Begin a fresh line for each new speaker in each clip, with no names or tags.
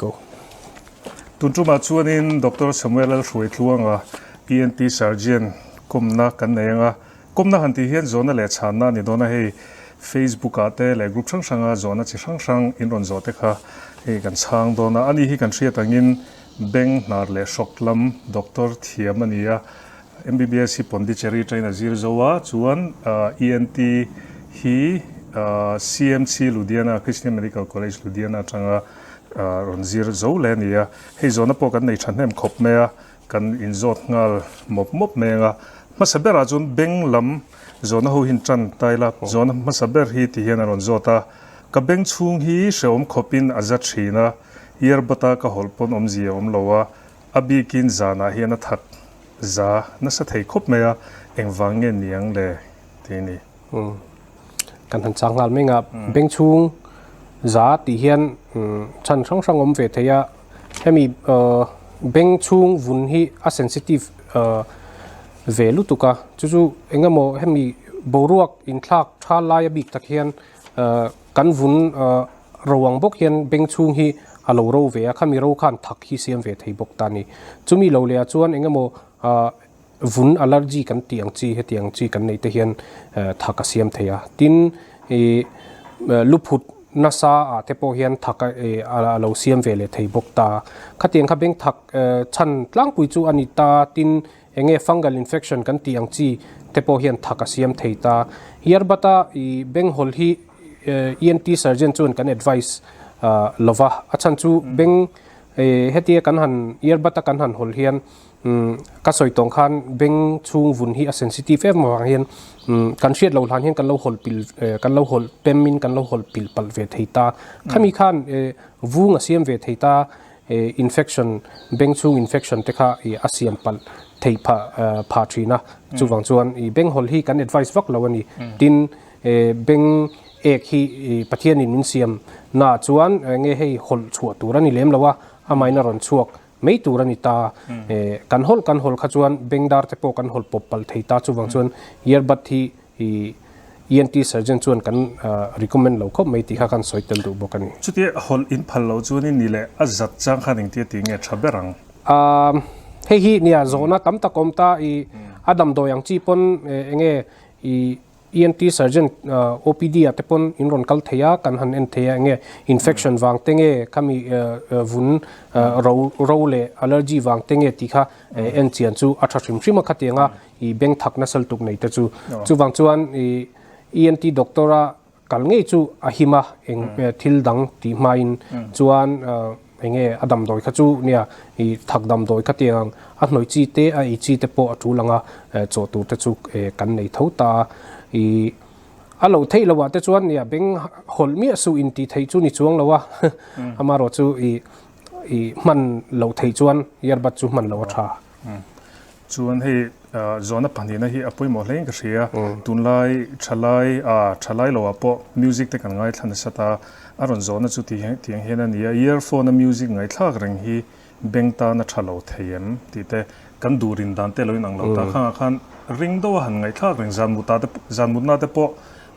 Go.
Tun tumah chuanin Doctor Samuel Lalhruaitluanga, ENT Surgeon kawmna kan nei anga, kawmna han tih hian zawhna leh chhanna a ni dawn a, hei Facebook ah te leh group hrang hranga zawhna chi hrang hrang in rawn zawh te kha hei kan chhang dawn a, ani hi kan hriat angin beng hnar leh hrawk lam doctor thiam a ni a, MBBS hi Pondicherry atangin a zir zo a, chuan ENT hi CMC Ludhiana, Christian Medical College Ludhiana atanga rawn zir zo leh a ni a. Hei zawhna pawh kan nei thahnem khawp mai a, kan inzawt nghal mawp mawp mai ang a. Hmasa berah chuan beng lam zawhna ho hi tan ta ila, zawhna hmasa ber hi ti hian a rawn zawt a, Ka beng chhung hi hrehawm khawpin a za thin a, earbud a ka hawlh pawn awmzia a awm lo a, A bikin zanah hian a that za nasa thei khawp mai a, engvang nge ni ang le tih a ni.
Kan han chang nghal mai nga, beng chhung za tih hian chhan hrang hrang awm ve thei a, hemi beng chhung vun hi a sensitive ve lutuk a, chu chu engemaw hemi boruak inthlak tha lai a bik tak hian Kan vun ro ang bawk hian beng chhung hi a lo ro ve a, khami ro khan thak hi siam ve thei bawk ta a ni. Chumi lo leh ah chuan eng emaw vun allergy kan tih ang chi heti ang chi kan neih te hian thak a siam thei a. Tin, ih luphut nasa ah te pawh hian thak a lo siam ve leh thei bawk ta. Khatiang kha beng thak chhan tlangpui chu a ni ta. Tin, Eng nge fungal infection kan tih ang chi te pawh hian thak a siam thei ta. Earbud a i beng hawl hi ENT surgeon chuan kan advice lova, a chhan chu beng hetia kan han earbud a kan han hawl hian ka sawi tawng khan beng chhung vun hi a sensitive em avang hian kan hriat loh hlan hian kan lo hawl pil kan lo hawl pem in kan lo hawl pil palh ve thei ta. Khami khan vung a siam ve thei ta. Infection, beng chhung infection te kha a siam palh theih phah phah thin a, chuvang chuan i beng hawl hi kan advice vak lo a ni. Tin, beng ek hi Pathianin min siam naah chuan nge hei hawlh chhuah tur a ni lem lo a, amahin a rawn chhuak mai tur a ni ta. Kan hawlh kan hawlh kha chuan beng dar te pawh kan hawlh pawp palh thei ta, chuvang chuan earbud hi I ENT surgeon chuan kan recommend lo khawp mai tih kha kan sawi tel duh bawk a ni.
Chutia hawlh in phal loh chuan in ni leh a zat chang khan engtia tih nge tha ber ang?
Hei hi nia zawhna tam tak awm ta i a damdawi ang chi pawn enge i ENT surgeon OPD ah te pawn in rawn kal thei a kan han en thei a enge infection vang te nge khami vun ro ro leh allergy vang te nge tih kha en chian chu a tha hrim hrim a khatiang a I beng thak nasal tuk nei te chu. Chuvang chuan i ENT doctor a kal ngei chu a him a, eng thil dang tih hmain chuan enge a damdawi kha chu nia i thak damdawi kha tiang ang a hnawih chi te a ei chi te pawh a tul anga chawh tur te chu kan nei tho ta a. I a lo theih loh ah te chuan nia beng hawlh miah suh in tih theih chu ni chuang lo a, amaherawh chu i i hman loh theih chuan earbud chu hman loh a tha.
Chuan hei zawhna pahnihna hi a pawimawh hlein ka hria. Tunlai thalai ah thalai lo ah pawh music te kan ngaithla nasa ta. A rawn zawhna chu ti tiang hian a ni a, earphone a music ngaihthlak reng hi beng tan a tha lo thei em tih te kan duh rin dan te lo inang lo ta. Khangah khan ring deuh a han ngaihthlak reng zan mut ah te zan mutna te pawh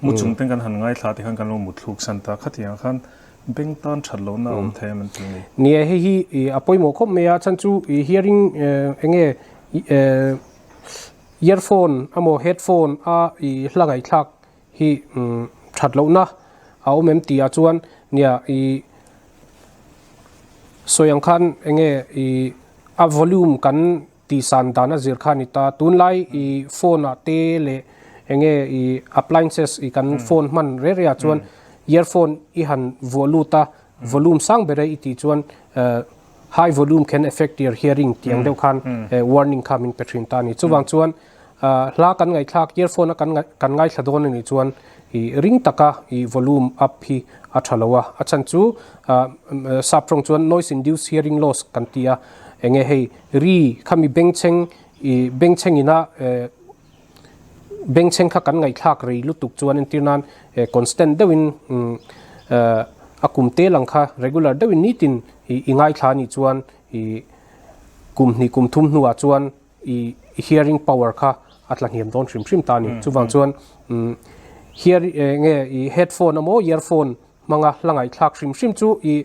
mu chung ten kan han ngaithla ti khan kan lo mut thluk san ta. Khatiang khan Beng tan that lohna a awm thei em an ti ni.
Nia hei hi a pawimawh khawp mai a, chhan chu hearing enge earphone emaw headphone a i hla ngaihthlak hi that lohna a awm em tih ah chuan nia i sawi ang khan enge i a volume kan tihsan dan a zir kha a ni ta. Tunlai i phone ah te leh enge i appliances i kan phone hman reh reh ah chuan earphone i han vuah lut a, volume sang ber e i tih chuan high volume can affect your hearing tih ang deuh khan warning kha min pe thin ta a ni. Chuvang chuan hla kan ngaihthlak earphone a kan kan ngaithla dawn a nih chuan i ring taka i volume up hi a tha lo a, a chhan chu sap tawng chuan noise induced hearing loss kan ti a, enge hei Ri khami bengchheng i bengchheng ina bengchheng kha kan ngaihthlak rei lutuk chuan entir nan constant deuhin a kum te lang kha regular deuhin nitin i ngaithla anih chuan i kum hnih kum thum hnuah chuan i hearing power kha a tla hniam dawn hrim hrim ta a ni. Chuvang chuan hear nge i headphone emaw earphone hmanga hla ngaihthlak hrim hrim chu i.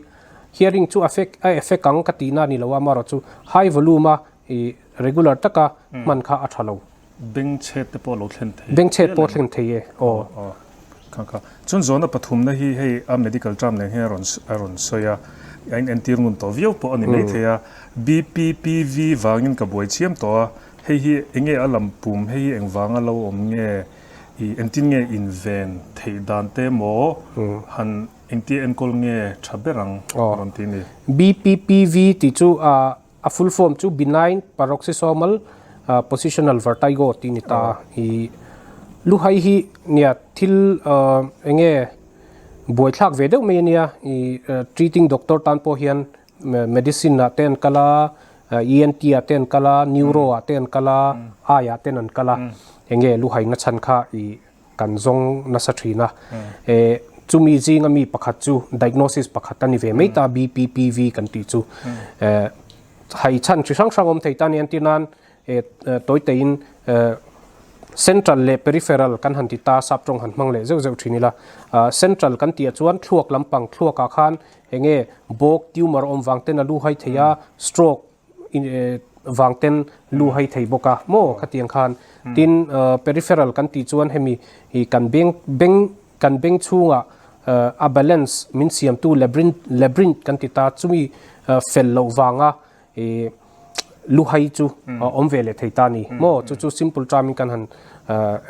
Hearing chu affect a effect ang ka tihna a ni lo a, amaherawhchu high volume a i regular taka hman kha a tha lo.
Beng chhet te pawh a lo thlen thei.
Beng chhet pawh a thlen thei e, aw.
Aw, kha kha. Chuan zawhna pathumna hi hei a medical term nen hian a rawn a rawn sawi a, a inentir ngun tawh viau pawh a ni maithei a. BPPV vangin ka buai chiam tawh a, hei hi enge a lam pum, hei hi engvanga lo awm nge, i engtin nge inven theih dan te maw han engtia enkawl nge tha ber ang rawn ti a ni.
BPPV tih chu a A full form chu Benign Paroxysmal Positional Vertigo tih ni ta a. I luhai hi nia thil enge buaithlak ve deuh mai a nia. I treating doctor tan pawh hian medicine ah te an kal a, ENT ah te an kal a, neuro ah te an kal a, eye ah ten an kal a. Enge luhai na chhan kha i kan zawng nasa thin a. E chumi zinga mi pakhat chu diagnosis pakhat a ni ve mai ta BPPV kan tih chu. E hai chhan chi hrang hrang awm thei ta a ni entir nan e tawi teiin e central leh peripheral kan han ti ta sap tawng han hmang leh zeuh zeuh thin ila. Central kan tih ah chuan thluak lampang thluak ah khan enge bawk tumor awm vang ten a lu hai thei a stroke vang ten lu hai thei bawk a maw khatiang khan tin peripheral kan tih chuan hemi hi kan beng beng kan beng chhunga a balance min siamtu labyrinth labyrinth kan ti ta chumi fel loh vanga ih lu hai chu a awm ve leh thei ta a ni maw chu chu simple term in kan han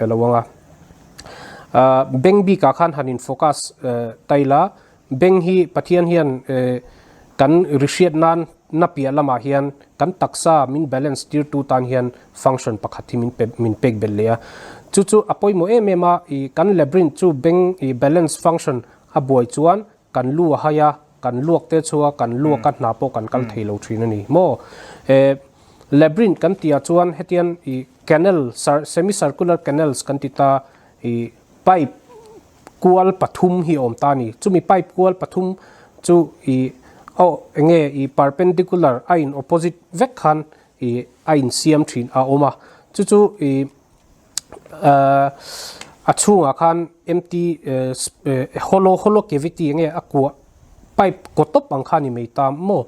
elo ang a beng bikah khan han in focus taila Beng hi Pathian hian kan ri hriat nan na piah lamah hian kan taksa min balance tirtu tan hian function pakhat hi min pe min pek belh leh a. Chu chu a pawimawh em em a, i kan labyrinth chu beng i balance function a buai chuan kan lu a hai a, kan luak te chhuak a, kan luak a hna pawh kan kal thei lo thin a ni maw. Labyrinth kan tihah chuan hetian i canal semi-circular canals kan ti ta i pipe kual pathum hi a awm ta a ni. Chumi pipe kual pathum chu i aw enge i perpendicular a in opposite vek khan i a insiam thin a awm a. Chu chu i ahh a chhungah khan empty hollow hollow cavity enge a kuah pipe kaw tawp ang kha a ni mai ta maw.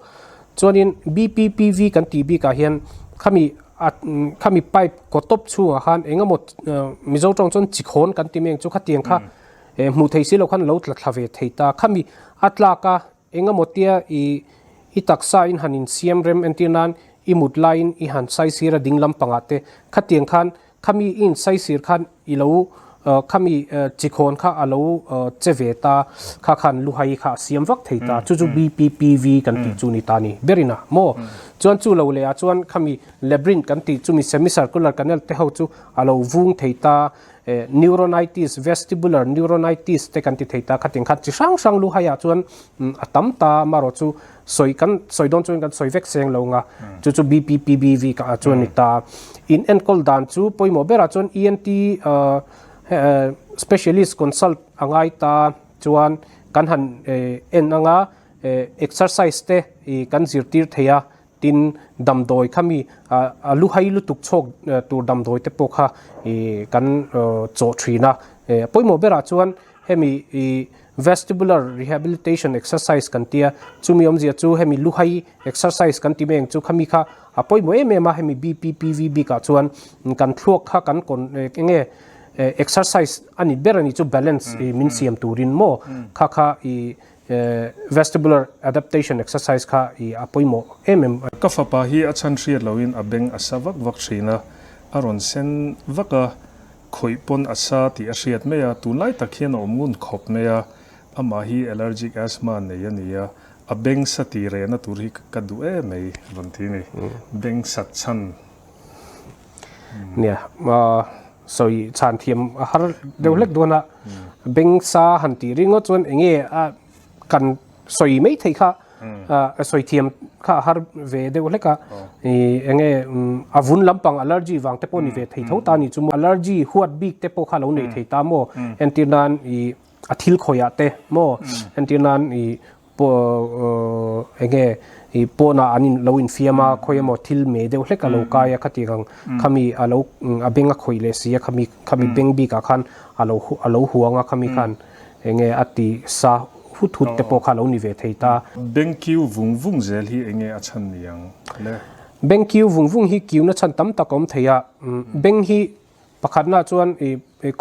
Chuanin BPPV kan tih bikah hian khami a khami pipe kaw tawp chhungah khan eng emaw Mizo tawng chuan chikhawn kan ti mai ang chu khatiang kha hmuh theih si lo khan lo tla thla ve thei ta. Khami a tlak a eng emaw tia i i taksa in han insiam rem entir nan i mut laiin i han saisir a ding lampangah te khatiang khan Khami i insaisir khan i lo khami chikhawn kha a lo che ve ta, kha khan luhai kha a siam vak thei ta, chu chu BPPV kan tih chu ni ta ni berin a maw? Chuan chu lo leh ah chuan khami labyrinth kan tih chumi semicircular canal te ho chu a lo vung thei ta, neuronitis, vestibular neuronitis te kan ti thei ta, khatiang khan chi hrang hrang luhai ah chuan a tam ta, amaherawh chu sawi kan sawi dawn chuan kan sawi vek seng lo nga chu chu BPPBV ka ah chuan ni ta in enkawl dan chu pawimawh berah chuan ENT specialist consult a ngai ta chuan kan han en anga exercise te kan zirtir thei a tin damdawi kha mi a lu hai lutuk chhawk tur damdawi te pawh kha kan chawh thin a pawimawh berah chuan hemi Vestibular rehabilitation exercise kan tia, chumi awmzia chu hemi luhai exercise kan ti mai ang chu, khami kha a pawimawh em em a, hemi BPPV bikah chuan kan thluak kha kan kawn enge exercise a ni ber a ni chu balance min siam turin maw kha kha i vestibular adaptation exercise kha i a pawimawh em em.
Ka fapa hi a chhan hriat loin a beng a sa vak vak thin a, a rawn sen vak a, Khawih pawn a sa tih a hriat mai a, tunlai tak hian a awm ngun khawp mai a, amah hi allergic asthma nei a ni a, a beng sa tih rehna tur hi ka duh em mai rawn ti a ni, beng sat chhan.
Nia, sawi chhan thiam a har deuh hlek dawn a, beng sa han tih ringawt chuan eng nge a kan sawi mai thei kha a sawi thiam kha a har ve deuh hlek a ih eng nge a vun lampang allergy vang te pawh ni ve thei tho ta ni chu maw allergy huat bik te pawh kha lo nei thei ta maw entir nan ih a thil khawiah te maw entir nan ih pawh eng nge ih pawnah an in lo infiam a khawi emaw thil mei deuh hlek a lo kai a khatiang ang khami a lo a beng a khawih leh si a khami khami beng bikah khan a lo a lo huang a khami khan eng nge a ti sa. hut hut te pawh kha a lo ni ve thei ta.
Beng kiu vung vung zel hi enge a chhan ni ang le?
Beng kiu vung vung hi kiuna chhan tam tak a awm thei a. Beng hi pakhatna chuan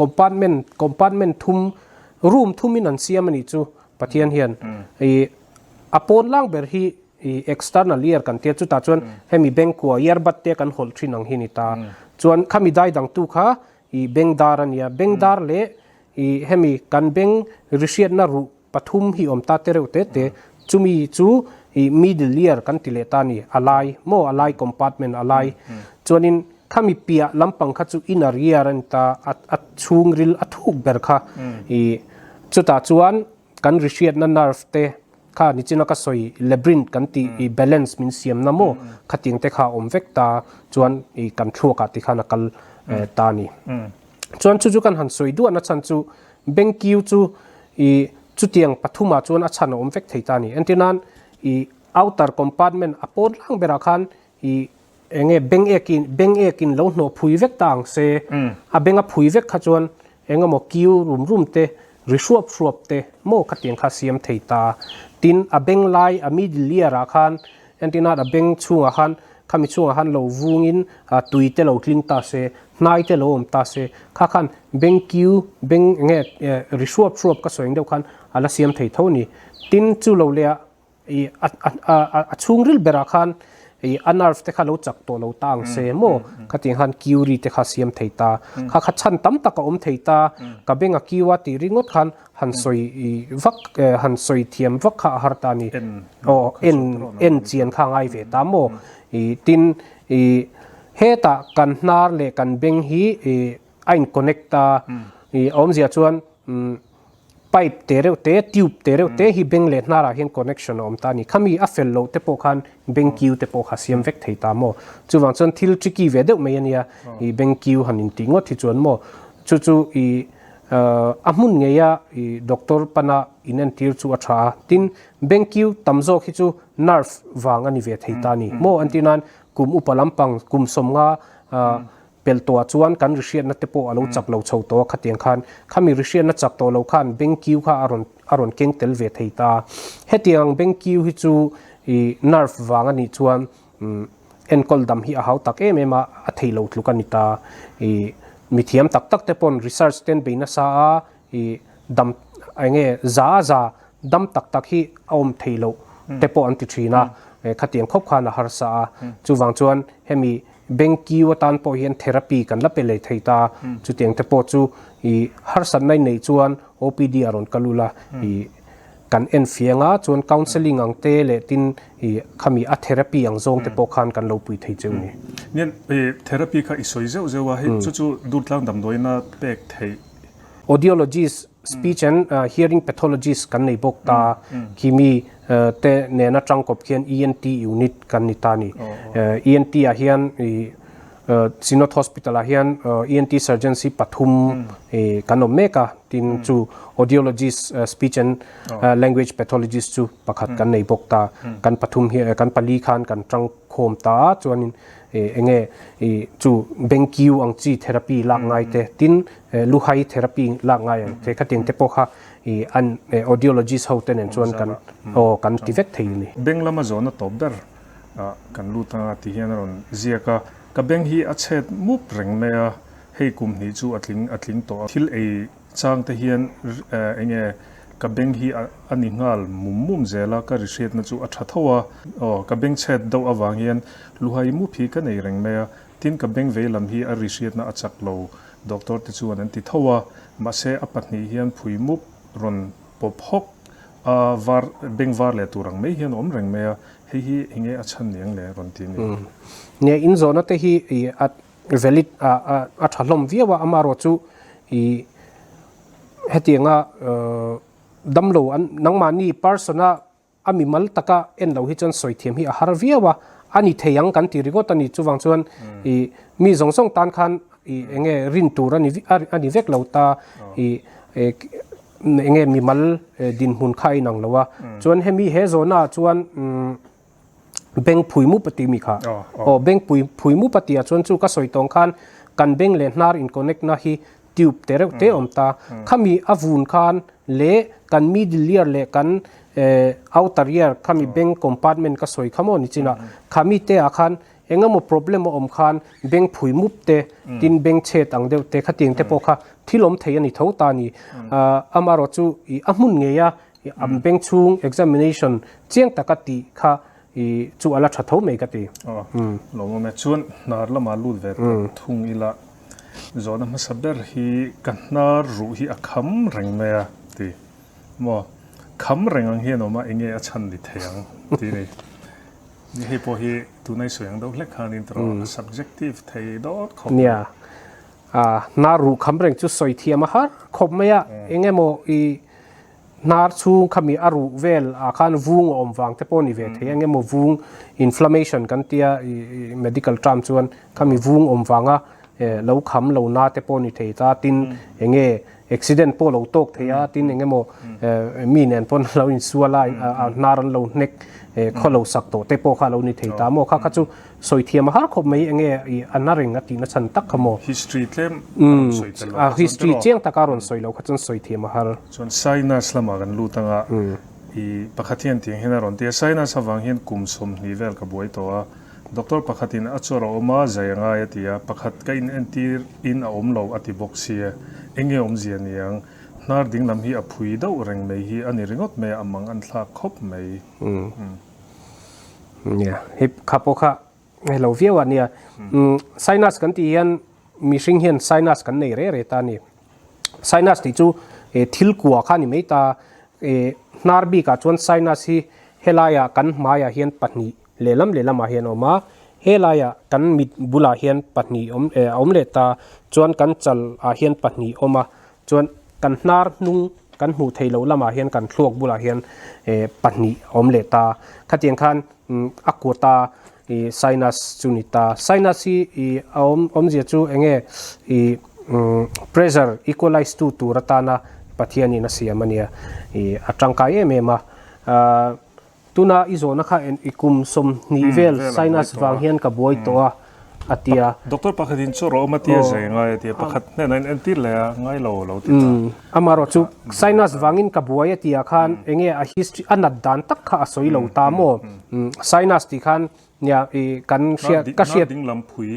compartment compartment thum room thumin an siam a nih chu Pathian hian. A pawn lang ber hi external ear kan tia chutah chuan hemi beng kua earbud te kan hawlh thin ang hi a ni ta. Chuan khami dai dangtu kha I beng dar a nia, beng dar leh i hemi kan beng ri hriatna ruh pathum hi awm ta te reuh te te, chumi chu i middle ear kan ti leh ta a ni, a lai maw, a lai compartment a lai. Chuanin khami piah lampang kha chu inner ear a ni ta, a chhungril a thuk ber kha i chutah chuan Kan ri hriatna nerve te kha nichina ka sawi labyrinth kan tih i balance min siamna maw khatiang te kha a awm vek ta chuan i kan thluakah ti khan a kal ta a ni. Chuan chu chu kan han sawi duahna chhan chu beng kiu chu i chutiang pathumah chuan a chhan a awm vek thei ta a ni. Entirnan i outer compartment a pawn lang berah khan i Enge beng ekin beng ekin lo hnawh phui vek ta ang se, a beng a phui vek kha chuan eng emaw kiu rum rum te, ri hruap hruap te maw khatiang kha siam thei ta. Tin, a beng lai a middle ear ah khan entirna a beng chhungah khan khami chhungah khan lo vungin tui te lo tling ta se, hnai te lo awm ta se, kha khan beng kiu beng enge ri hruap hruap ka sawi ang deuh khan a la siam thei tho a ni. Tin, chu lo leh ah I a chhungril berah khan i a nerve te kha lo chak tawh lo ta ang se maw khatiang khan kiuri te kha siam thei ta kha kha chhan tam tak a awm thei ta ka beng a kiu a tih ringawt khan han sawi vak han sawi thiam vak kha a har ta a ni aw en en chian kha a ngai ve ta maw i tin i hetah kan hnar leh kan beng hi i a in connect a i a awmzia chuan Pipe te reuh te, tube te reuh te hi beng leh hnarah hian connection a awm ta a ni. Khami a fel loh te pawh khan beng kiu te pawh kha siam vek thei ta maw? Chuvang chuan thil tricky ve deuh mai a nia, i beng kiu han intih ngawt hi chuan maw? Chu chu i a hmun ngeia i doctor pana inentir chu a tha a. Tin, beng kiu tam zawk hi chu nerve vang a ni ve thei ta a ni maw? Entir nan kum upa lampang kum 50 Pel tawhah chuan kan ri hriatna te pawh a lo chak lo chho tawh a, khatiang khan khami ri hriatna chak tawh lo khan beng kiu kha a rawn a rawn keng tel ve thei ta. Hetiang ang beng kiu hi chu i nerve vang a nih chuan enkawl dam hi a hau tak em em a, a thei lo tluk a ni ta. I mithiam tak tak te pawn research ten bei nasa a, I dam eng nge za a za dam tak tak hi a awm thei loh te pawh an ti thin a, khatiang khawp khan a harsa a, chuvang chuan hemi beng kiu atan pawh hian therapy kan la pe leh thei ta, chutiang te pawh chu i harsatna i neih chuan OPD a rawn kal ula i kan en fiang a, chuan counselling ang te leh tin i khami a therapy ang zawng te pawh khan kan lo pui thei cheu ni.
Nia, therapy kha i sawi zeuh zeuh a, hei chu chu Durtlang damdawiina pek theih
Audiologist, Speech and Hearing Pathologist kan nei bawk ta. Khi mi te nena tangkawp khian ENT unit kan ni ta a ni. ENT ah hian Synod Hospital ah hian ENT surgeons hi pathum kan awm mek a. Tin chu Audiologist, Speech and Language Pathologist chu pakhat kan nei bawk ta. Kan pathum hi kan pali khan kan tangkhawm ta a chuanin enge chu beng kiu ang chi therapy lak ngai te tin Luhai therapy lak ngai ang che khatiang te pawh kha i an audiologist ho te nen chuan kan aw kan ti vek thei a ni.
Beng lama zawhna tawp ber ah kan lut anga ti hian a rawn ziak a, ka beng hi a chhet mup reng mai a, hei kum hnih chu a tling a tling tawh a, thil ei chang te hian eng nge ka beng hi a ni nghal mum mum zel a, ka ri hriatna chu a tha tho a, aw ka beng chhet deuh avang hian luhai mup hi ka nei reng mai a, tin ka beng vei lam hi a ri hriatna a chak lo Doctor te chuan an ti tho a, mahse a pahnih hian phui mup rawn pawp hawk a, var beng var leh tur ang mai hian a awm reng mai a, hei hi eng nge a chhan niang le rawn ti a ni.
Nia, in zawhna te hi i a valid a a tha hlawm viau a, amaherawh chu i hetianga damlo an nangmahni person a A mimal taka en lo hi chuan sawi thiam hi a har viau a, a ni thei ang kan ti ringawt a ni. Chuvang chuan i mi zawng zawng tan khan i eng nge rin tur a ni a ni vek lo ta i eng nge mimal dinhmun kha a inang lo a. Chuan hemi he zawhna ah chuan beng phui mup a ti mi kha. Aw beng phui mup a tih ah chuan chu ka sawi tawng khan kan beng leh hnar in connect na hi. tube te reuh te awm ta. Khami a vun khan leh kan middle ear leh kan outer ear khami beng compartment ka sawi kha maw ni chinah khami te ah khan engemaw problem a awm khan beng phui mup te tin beng chhet ang deuh te khatiang te pawh kha thil awm thei a ni tho ta a ni. Amaherawh chu ih a hmun ngei a an beng chhung examination chiang taka tih kha ih chu a la tha tho mai ka ti.
Aw, lawmawm e. Chuan hnar lamah lut ve ta thung ila zawhna hmasa ber hi ka hnar ruh hi a kham reng mai a ti. Maw? Kham reng ang hian awm a enge a chhan ni thei ang tih ni. Ni hei pawh hi tuna i sawi ang deuh hlek khanin tawh a subjective thei dawt khawp mai.
Nia, hnar ruh kham reng chu sawi thiam a har khawp mai a, eng emaw i hnar chhung khami a ruh vel ah khan vung a awm vang te pawh a ni ve thei a, eng emaw vung inflammation kan tia i medical term chuan khami vung awm vanga lo kham lo na te pawh a ni thei ta, tin eng nge accident pawh lo tawk thei a, tin eng emaw mi nen pawn lo insual a, a hnar an lo hnek khaw lo sak tawh te pawh kha a lo ni thei ta maw? Kha kha chu sawi thiam a har khawp mai, eng nge i a na reng a tihna chhan tak kha maw?
History tlem a rawn sawi tel lo kha chuan
History chiang taka a rawn sawi lo kha chuan sawi thiam a har.
Chuan sinus lamah kan lut anga i pakhat hian tiang hian a rawn ti a, sinus avang hian kum 20 vel ka buai tawh a, Doctor pakhatin a chawr a awm a, zai a ngai a ti a, pakhat ka in entir in a awm lo a ti bawk sia, eng nge awmzia ni ang? Hnar ding lam hi a phui deuh reng mai hi a ni ringawt mai a, a mang an thlak khawp mai.
Nia, hei kha pawh kha hei lo viau a nia. Sinus kan tih hian mihring hian sinus kan nei re re ta a ni. Sinus tih chu thil kua kha a ni mai ta. Hnar bikah chuan sinus hi helaiah kan hmaiah hian pahnih Lehlam lehlamah hian a awm a, helaiah kan mit bulah hian pahnih awm eh a awm leh ta, chuan kan chal ah hian pahnih awm a, chuan kan hnar hnung kan hmuh theih loh lamah hian kan thluak bulah hian eh pahnih a awm leh ta, khatiang khan a kawta ih sinus chu ni ta, sinus hi ih a awm awmzia chu eng nge ih pressure equalize tu tur atana Pathianin a siam a nia, ih a tangkai em em a, ah. Tuna i zawhna kha en i kum 20 vel sinus vang hian ka buai tawh a, a ti a.
Doctor pakhatin chaw rawh awm a tia zai ngai a ti a, pakhat hnenah in entir leh a, ngai lo lo ti ta.
Amaherawh chu sinus vangin ka buai a ti ah khan enge a history a nat dan tak kha a sawi lo ta maw? Sinus tih khan nia i kan hriat ka hriat.
Hnar ding lam phui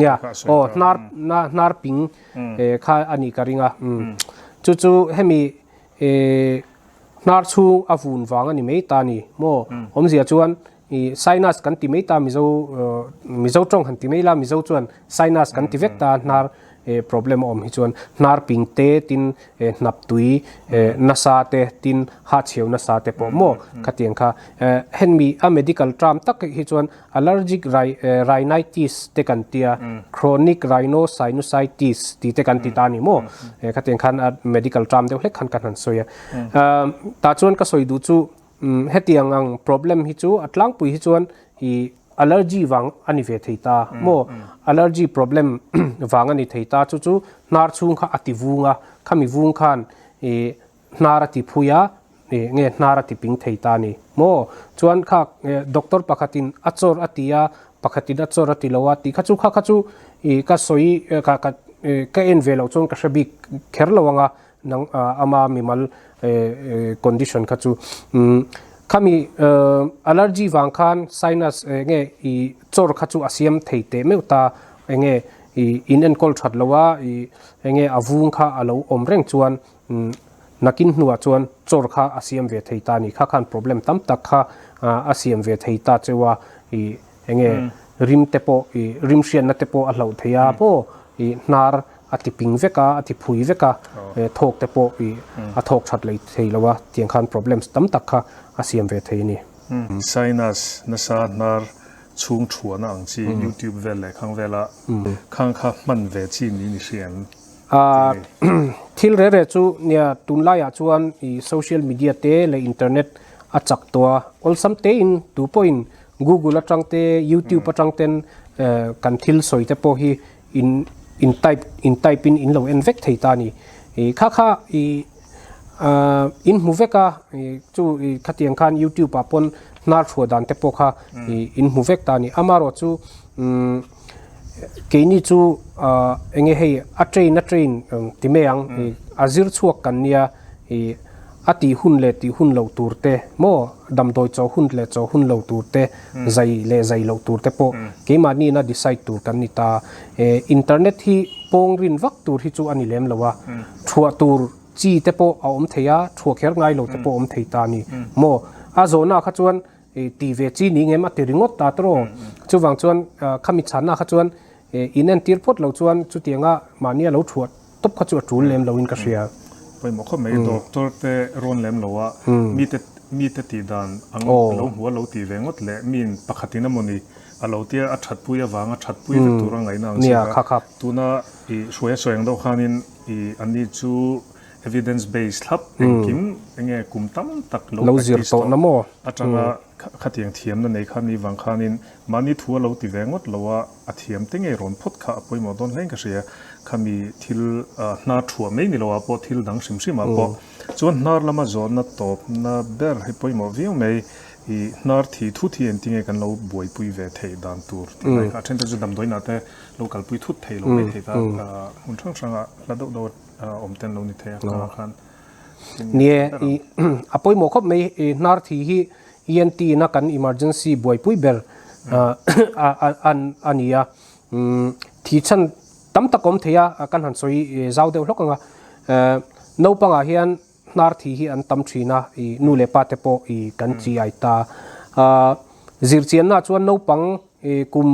nia aw hnar hnar ping kha a nih ka ring a. Chu chu hemi Hnar chhung a vun vang a ni mai ta ni maw? Awmzia chuan i sinus kan ti mai ta Mizo Mizo tawng han ti mai la Mizo chuan sinus kan ti vek ta hnar problem a awm hi chuan hnar ping te tin hnap tui nasa te tin hahchheu nasa te pawh maw khatiang kha henmi a medical term tak hi chuan Allergic rhinitis te kan tia, chronic rhinosinusitis tih te kan ti ta a ni maw? Khatiang khan a medical term deuh hlek khan ka han sawi a. Tah chuan ka sawi duh chu hetiang ang problem hi chu a tlangpui hi chuan i allergy vang a ni ve thei ta maw? Allergy problem vang a ni thei ta chu chu hnar chhung kha a ti vung a, khami vung khan i hnar a ti phui a, ih nge hnar a ti ping thei ta a ni maw? Chuan kha doctor pakhatin a chawr a ti a, pakhatin a chawr a ti lo a tih kha chu kha kha chu ih ka sawi ka ka ka en ve loh chuan ka hre bik kher lo ang a, nang ama mimal condition kha chu. Umm khami allergy vang khan sinus nge ih chawr kha chu a siam thei teh meuh ta, enge ih in enkawl that lo a ih enge a vung kha a lo awm reng chuan Umm nakin hnuah chuan chawr kha a siam ve thei ta a ni. Kha khan problem tam tak kha a siam ve thei ta cheu a, ih enge rim te pawh ih rim hriatna te pawh a hlauh thei a maw, ih hnar a ti ping vek a, a ti phui vek a, thawk te pawh ih a thawk that lei thei lo a, tiang khan problems tam tak kha a siam ve thei a ni.
Sinus nasa hnar chhung thuahna ang chi youtube vel leh khang vela khang kha hman ve chi niin i hria em?
Thil reh reh chu nia tunlaiah chuan i social media te leh internet a chak tawh a, awlsam tein tu pawhin google atang te youtube atang ten kan thil sawi te pawh hi in in type in type in in lo en vek thei ta a ni. I kha kha i in hmu vek a chu i khatiang khan youtube ah pawn hnar thuah dan te pawh kha i in hmu vek ta a ni. Amaherawhchu umm. Keini chu enge hei a train a train ti mai ang a zir chhuak kan nia ih a tih hun leh tih hun loh tur te maw damdawi chaw hun leh chaw hun lo tur te zai leh zai loh tur te pawh keimahni ina decide tur kan ni ta. Internet hi pawng rin vak tur hi chu a ni lem lo a, thuah tur chi te pawh a awm thei a, thuah kher ngai lo te pawh a awm thei ta a ni maw. A zawhna kha chuan ti ve chi ni ngem a ti ringawt ta tawh. Chuvang chuan khami chhanna kha chuan in entir phawt lo chuan chutianga mahnia lo thuah tawp kha chu a tul lem loin ka hria.
Pawimawh khawp mai doctor te rawn lem lo a, mite mite tih dan ang lo hmu a lo tih ve ngawt leh miin pakhatin a mawni a lo tia a thatpui avanga thatpui vek tura ngaihna ang chiah a. Tuna i hruai a sawi ang deuh khanin i anni chu Evidence based thlap engkim enge kum tam tak lo practice tawh atanga khatiang thiamna nei kha ni vang khanin mahni thu a lo ti ve ngawt lo a, a thiam te ngei rawn phawt kha a pawimawh dawn hlein ka hria. Khami thil hnar thuah mai ni loah pawh thil dang hrim hrimah pawh chuan hnar lama zawhna tawpna ber hi pawimawh viau mai. I hnar thi thut hi engtinge kan lo buaipui ve theih dan tur tih lai kha a then te chu damdawiinah te lo kalpui thut thei lo mai thei ta hmun hrang hrangah hla deuh deuh awm ten lo ni thei a kawngah khan.
Nie, i a pawimawh khawp mai i hnar thi hi ENT na kan emergency buaipui ber a ni a. Thi chhan tam tak awm thei a, kan han sawi zau deuh hlawk ang a. Naupangah hian hnar thi hi an tam thin a, i nu leh pa te pawh i kan chi ai ta. Zirchianna chuan naupang kum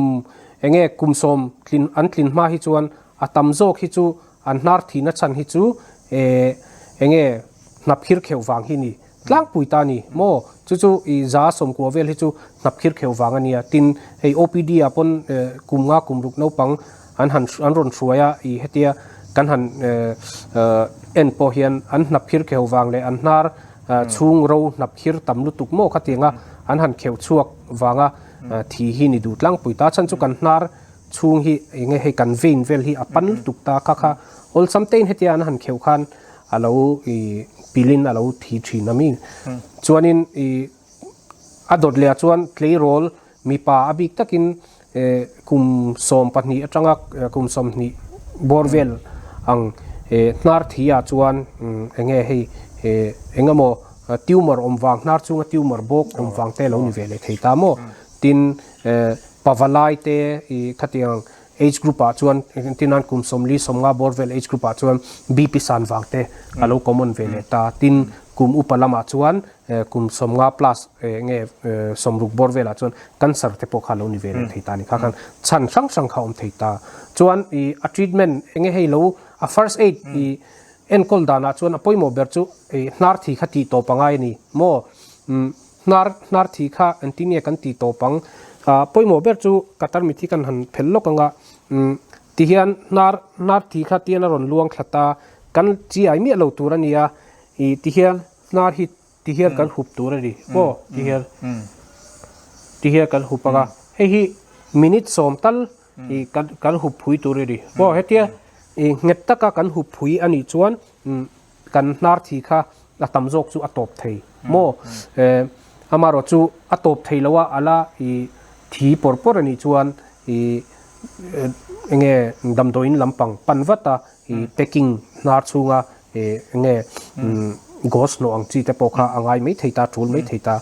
enge kum sawm tlin an tlin hma hi chuan a tam zawk hi chu An hnar thihna chhan hi chu enge hnapkhir kheuh vang hi ni tlangpui ta ni maw? Chu chu i za sawmkua vel hi chu hnapkhir kheuh vang a nia. Tin, hei OPD ah pawn kum nga kum ruk naupang an han an rawn hruai a, i hetia kan han en pawh hian an hnapkhir kheuh vang leh an hnar chhung ro hnapkhir tam lutuk maw khatianga an han kheuh chhuak vanga thi hi ni duh tlangpui ta. Chhan chu kan hnar chhung hi enge hei kan vein vel hi a pan lutuk ta kha kha awlsam tein hetia an han kheuh khan a lo i pilin a lo thi thin a mi chuanin i a dawt leh ah chuan tleirawl mipa a bik takin kum 12 atanga kum 20 bawr vel ang hnar thi ah chuan enge hei engemaw tumor awm vang hnar chunga tumor bawk awm vang te a lo ni ve leh thei ta maw tin Pavalai te i khatiang age group ah chuan engtin nan kum 40 50 bawr vel age group ah chuan BP san vang te a lo common ve leh ta. Tin, kum upa lamah chuan kum 50 plus nge 60 bawr velah chuan cancer te pawh kha a lo ni ve leh thei ta a ni. Kha khan chhan hrang hrang kha a awm thei ta. Chuan i a treatment enge hei lo a first aid i enkawl danah chuan a pawimawh ber chu i hnar thi kha tih tawp a ngai a ni maw? Hnar hnar thi kha engtin nge kan tih tawp ang? Pawimawh ber chu ka tarmit hi kan han phelh lawk ang a, tihian hnar hnar thi kha tian a rawn luang thla ta, kan chi ai miah lo tur a nia, ih tihian hnar hi tihian kan hup tur a ni maw tihian tihian kan hup ang a, hei hi minute 10 tal ih kan kan hup phui tur a ni maw hetia ih nghet taka kan hup phui a nih chuan Kan hnar thi kha a tam zawk chu a tawp thei maw? Amaherawh chu a tawp thei lo a, ala i thi pawr pawr a nih chuan i enge damdawiin lampang pan vat a, i packing hnar chhunga enge gauze hnawh ang chi te pawh kha a ngai mai thei ta, tul mai thei ta.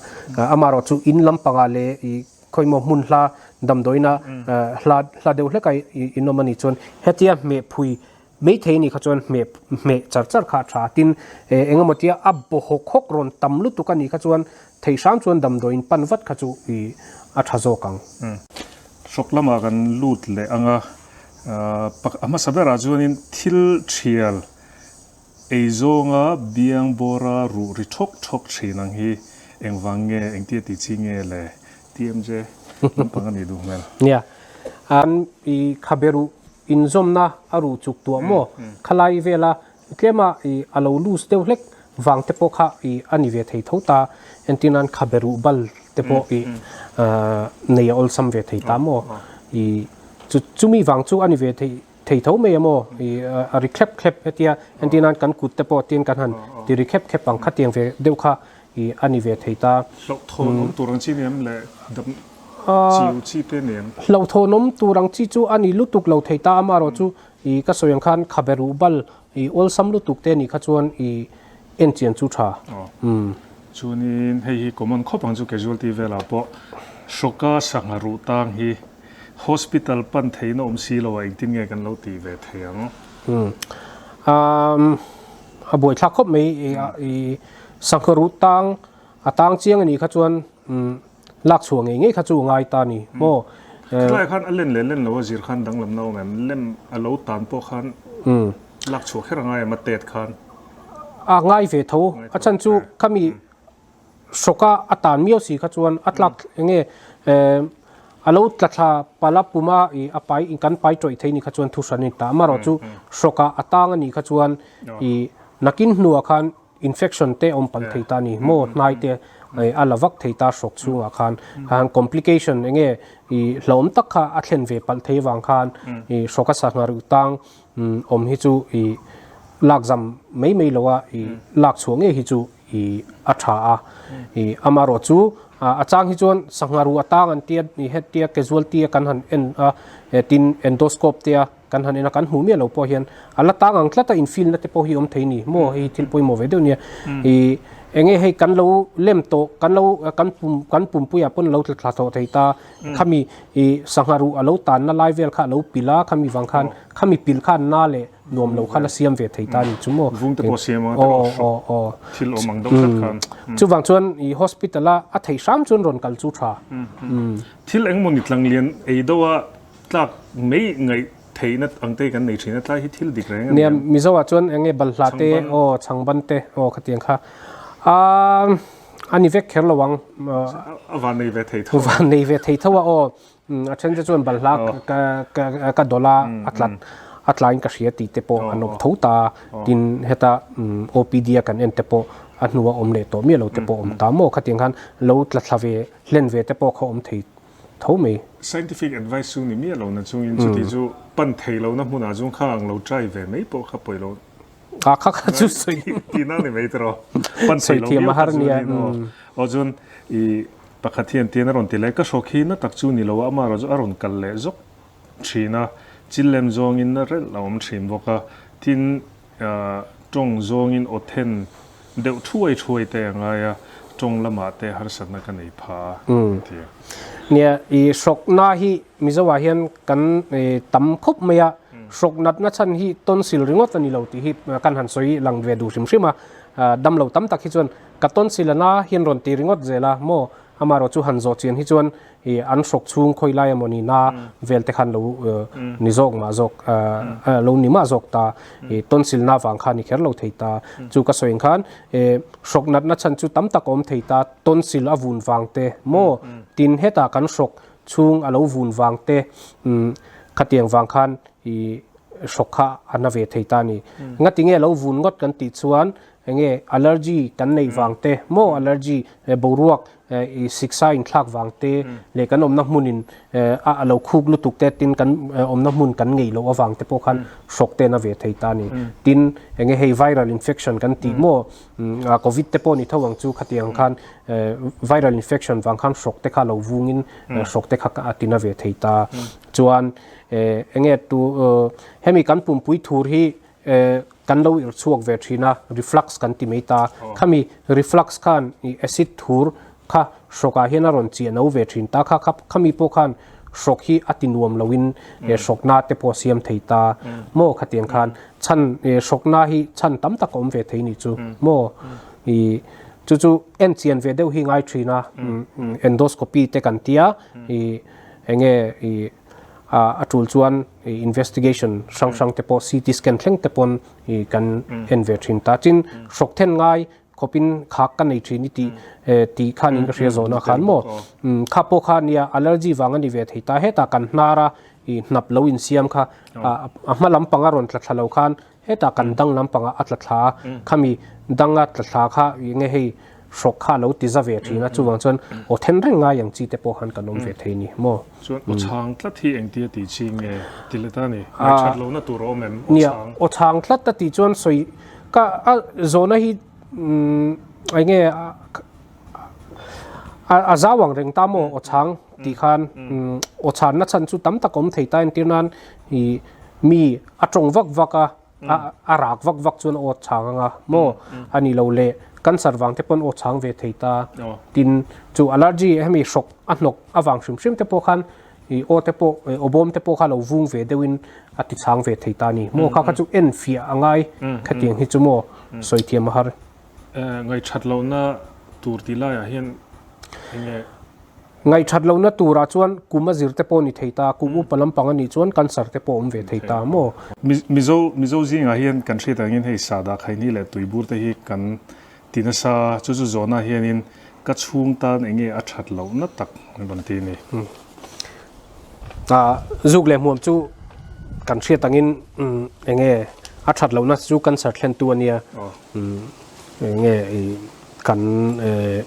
Amaherawh chu in lampangah leh i khawimaw hmun hla damdawiina hla hla deuh hleka in awm a nih chuan hetia hmehphui Meithei nih kha chuan hmeh hmeh char char kha a tha. Tin, eng emaw tia a baw hawk hawk rawn tam lutuk a nih kha chuan theih hram chuan damdawiin pan vat kha chu i a tha zawk ang.
Hrawk lamah kan lut leh ang a, a hmasa berah chuanin thil thial ei zawnga biang bawra ruh ri thawk thawk thin ang hi engvang nge, engtia tih chi nge le? TMJ lampang a nih duh hmel.
Nia, an i khabe ruh Inzawmna a ruh chuk tuah maw? Khalai vela tlema i a lo loose deuh hlek vang te pawh kha i a ni ve thei tho ta. Entir nan khabe ruh bal te pawh i nei a awlsam ve thei ta maw? I chu chumi vang chu a ni ve thei thei tho mai a maw? I a ri khlep khlep hetia entir nan kan kut te pawh tin kan han ti ri khep khep ang khatiang ve deuh kha i a ni ve thei ta.
Hlauhthawn awm tur ang chi ni em le dam. Chiu chi te nen.
Hlauhthawnawm tur ang chi chu a ni lutuk lo thei ta amaherawhchu i ka sawi ang khan khabe ruh bal i awlsam lutuk te nih kha chuan i enchian chu tha.
Chuanin hei hi common khawp ang chu casualty velah pawh hrawka sangha ruh tang hi hospital pan theihna awm si lo a engtin nge kan lo tih ve thei ang?
A buaithlak khawp mai i sangha ruh tang a tang chiang a nih kha chuan lak chhuah ngei ngei kha chu a ngai ta a ni maw?
Khilaiah khan a len leh len lo a zir khan danglamna awm em? Lem a lo tan pawh khan lak chhuah kher a ngai em a tet khan?
A ngai ve tho. A chhan chu khami hrawka a tan miau si kha chuan a tlak eng nge a lo tla thla pala puma i a pai kan pai tawih thei ni kha chuan thu hran a ni ta. Amaherawhchu hrawkah a tang a nih kha chuan i nakin hnuah khan Infection te awm palh thei ta a ni maw? Hnai te a la vak thei ta hrawk chhungah khan khan complication eng nge i hlauhawm tak kha a thlen ve palh thei avang khan i hrawk a sangha reuh tang awm hi chu i lak zam mai mai lo a i lak chhuah ngei hi chu i a tha a. I amaherawh chu a chang hi chuan sangha ruh a tang an tia i hetia casualty a kan han en a tin endoscope te a Kan han en a, kan hmuh miah lo pawh hian a la tang ang tlat a, infilna te pawh hi awm thei ni maw? Hei thil pawimawh ve deuh nia. I eng nge hei kan lo lem tawh, kan lo kan pum kan pumpuiah pawn a lo tla thla tawh thei ta. Khami i sangha ruh a lo tanna lai vel kha a lo pil a, khami vang khan khami pil khan na leh nuam lo kha la siam ve thei ta ni chu maw?
Vung te pawh siam a, te pawh hrawk thil awm ang deuh tlat khan.
Chuvang chuan i hospital a a theih hram chuan rawn kal chu tha.
Thil engemaw ni tlanglian ei deuh a Tlak mai ngaih theihna ang te kan nei thin a, tlai hi thil dik reng a ni.
Nia, Mizo ah chuan eng nge balhla te, aw chhangban te, aw khatiang kha a ni vek kher lo ang.
A van nei ve thei tho
a. Van nei ve thei tho a, aw a then te chuan balhla ka dawlh a, a tlat a tlain ka hria tih te pawh an awm tho ta, tin heta OPD a kan en te pawh a hnua awm leh tawh miah lo te pawh awm ta maw, khatiang khan lo tla thla ve hlen ve te pawh kha awm thei. tho mai.
Scientific advice chu ni miah lo na chungin chuti chu pan thei lo na hmunah chuan kha ang lo try ve mai pawh kha pawi lo.
A kha kha chu sawi
tihna ni mai tiraw. Pan thei lo viau kha chu ni maw. Aw chuan i pakhat hian tian a rawn ti leh ka hrawk hi na tak chu ni lo a amaherawh chu a rawn kal leh zawk thin a chil lem zawngin na relh a awm thin bawk a tin Tawng zawngin aw then deuh thuai thuai te a ngai a, tawng lamah te harsatna ka nei pha a, ti a.
Nia, i hrawkna hi Mizoah hian kan tam khawp mai a, hrawk natna chhan hi tonsil ringawt a ni lo tih hi kan han sawi lang ve duh hrim hrim a, damlo tam tak hi chuan ka tonsil a na hian rawn ti ringawt zel a maw, amaherawh chu han zawh chian hi chuan i an hrawk chhung khawi lai emaw ni na vel te khan lo ni zawk mah zawk lo ni mah zawk ta i tonsil na vang khan ni kher lo thei ta chu ka sawi ang khan hrawk natna chhan chu tam tak a awm thei ta tonsil a vun vang te maw tin hetah kan hrawk chhung a lo vun vang te khatiang vang khan i hrawk kha a na ve thei ta a ni ngatinge lo vun ngawt kan tih chuan enge allergy kan neih vang te maw allergy boruak i siksa inthlak vang te leh kan awmna hmunin a a lo khuk lutuk te tin kan awmna hmun kan ngei loh avang te pawh khan hrawk te na ve thei ta a ni. Tin enge hei viral infection kan tih maw covid te pawh ni tho ang chu khatiang khan viral infection vang khan hrawk te kha lo vungin hrawk te kha a ti na ve thei ta. Chuan enge tu hemi kan pumpui thur hi Kan lo irh chhuak ve thin a, reflux kan ti mai ta. Khami reflux khan i acid thur kha hrawkah hian a rawn chiah no ve thin ta. Kha khami pawh khan hrawk hi a ti nuam loin hrawkna te pawh a siam thei ta maw khatiang khan chhan hrawkna hi chhan tam tak a awm ve thei nih chu maw. I chu chu en chian ve deuh hi ngai thin a, endoscopy te kan tia i enge i a tul chuan investigation hrang hrang te pawh CT scan thleng te pawn kan en ve thin ta. Tin hrawk then ngai khawpin khak ka nei thin i tih tih khan in ka hria zawhna khan maw kha pawh kha nia allergy vang a ni ve thei ta. Hetah kan hnar a i hnap lo insiam kha a hma lampang a rawn tla thla lo khan Hetah kan dang lampangah a tla thla a, khami danga tla thla kha eng nge hei hrawk kha a lo ti za ve thin a, chuvang chuan aw then reng ngai ang chi te pawh khan kan awm ve thei ni maw?
Chuan aw chhang tlat hi engtia tih chi nge ti let a ni? Ngaihṭhat lohna tur a awm em aw chhang?
Nia, aw chhang tlat a tih chuan sawi ka a zawhna hi eng nge a zau ang reng ta maw aw chhang? tih khan aw chhanna chhan chu tam tak awm thei ta entir nan ih mi a tawng vak vak a a rak vak vak chuan aw chhang anga maw a ni lo leh cancer vang te pawn aw chhang ve thei ta tin chu allergy hemi hrawk a hnawk avang hrim hrim te pawh khan ih aw te pawh aw bawm te pawh kha lo vung ve deuhin a ti chhang ve thei ta a ni maw kha kha chu en fiah a ngai khatiang hi chu maw sawi thiam a har.
Ngaihthat lohna tur tih laiah hian eng nge?
Ngaihthat lohna turah chuan kum a zir te pawh ni thei ta, kum upa lampang a nih chuan cancer te pawh awm ve thei ta maw?
Mizo Mizo zingah hian kan hriat angin hei sahdah khaini leh tuibur te hi kan ti nasa, chu chu zawhna hianin ka chhung tan eng nge a that lohna tak an rawn ti a ni.
Zuk leh hmuam chu kan hriat angin eng nge a that lohna chu cancer thlentu a nia. Eng nge kan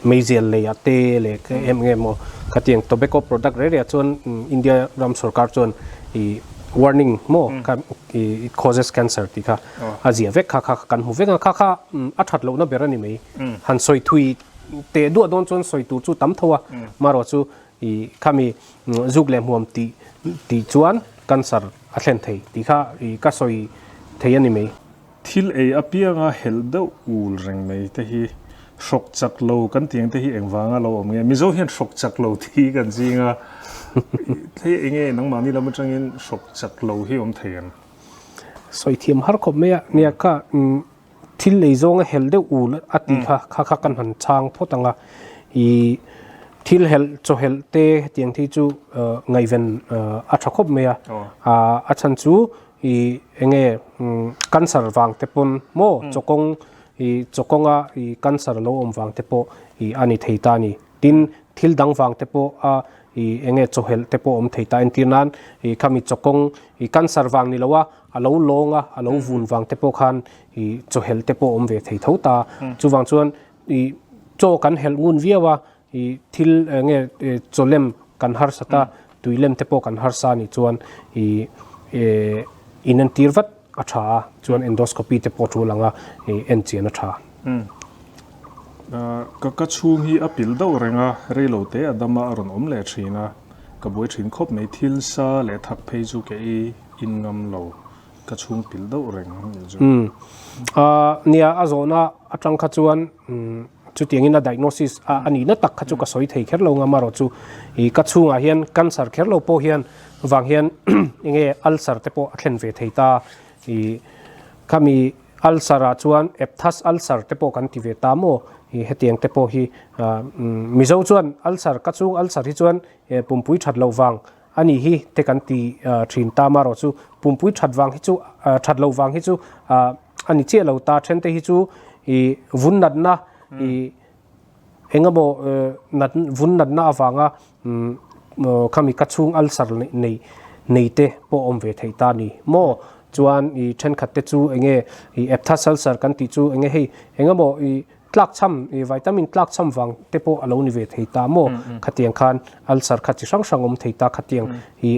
meizial lei ah te leh em nge maw khatiang tobacco product reh reh ah chuan India ram sorkar chuan ih warning maw kha ih it causes cancer tih kha a ziah vek kha kha kan hmu vek a kha kha a that lohna ber a ni mai. Han sawi thui teh duah dawn chuan sawi tur chu tam tho a marawh chu ih khami zuk leh hmuam tih tih chuan cancer a thlen thei tih kha ih ka sawi thei a ni mai.
Thil ei apianga helh deuh ul reng mai te hi hrawk chak lo kan tih ang te hi engvanga lo awm nge? Mizo hian hrawk chak lo thi kan zing a, hei enge nangmahni lam atangin hrawk chak lo hi awm thei ang?
Sawi thiam har khawp mai a, nia kha thil ei zawnga helh deuh ul a tih kha kha kha kan han chhang phawt ang a, ih thil helh chaw helh te hetiang thi chu ngaihven a tha khawp mai a, a chhan chu I enge cancer vang te pawn maw chawkawng i chawkawnga i cancer lo awm vang te pawh i a ni thei ta a ni. Tin, thil dang vang te pawh a i enge chawhelh te pawh awm thei ta. Entir nan i khami chawkawng i cancer vang ni lo a, a lo lawng a, a lo vun vang te pawh khan i chawhelh te pawh awm ve thei tho ta. Chuvang chuan i chaw kan helh ngun viau a, I thil enge chaw lem kan harsat a, tui lem te pawh kan harsa a nih chuan i inentir vat a tha a, chuan endoscopy te pawh tul anga i en chian a tha.
Ka ka chhung hi a pilh deuh reng a, reilo te a dam a a rawn awm leh thin a, ka buai thin khawp mai, thil sa leh thak phei chu ke i in ngam lo, ka chhung pilh deuh reng a nih chu.
Nia a zawhna atang kha chuan Chutiangin a diagnosis a a nihna tak kha chu ka sawi thei kher lo nga marawh chu ih ka chhungah hian cancer kher lo pawh hian vang hian enge ulcer te pawh a thlen ve thei ta ih khami ulcer ah chuan aphthous ulcer te pawh kan ti ve ta maw ih hetiang te pawh hi ah Mizo chuan ulcer ka chhung ulcer hi chuan pumpui that loh vang a nih hi te kan ti thin ta marawh chu pumpui that vang hi chu that loh vang hi chu ah A ni chiah lo ta then te hi chu i vun natna i engemaw nat vun natna avanga khami ka chhung ulcer nei nei te pawh awm ve thei ta ni maw chuan i thenkhat te chu enge i aphthous ulcer kan tih chu enge hei engemaw i tlakchham i vitamin tlakchham vang te pawh a lo ni ve thei ta maw khatiang khan ulcer kha chi hrang hrang awm thei ta khatiang i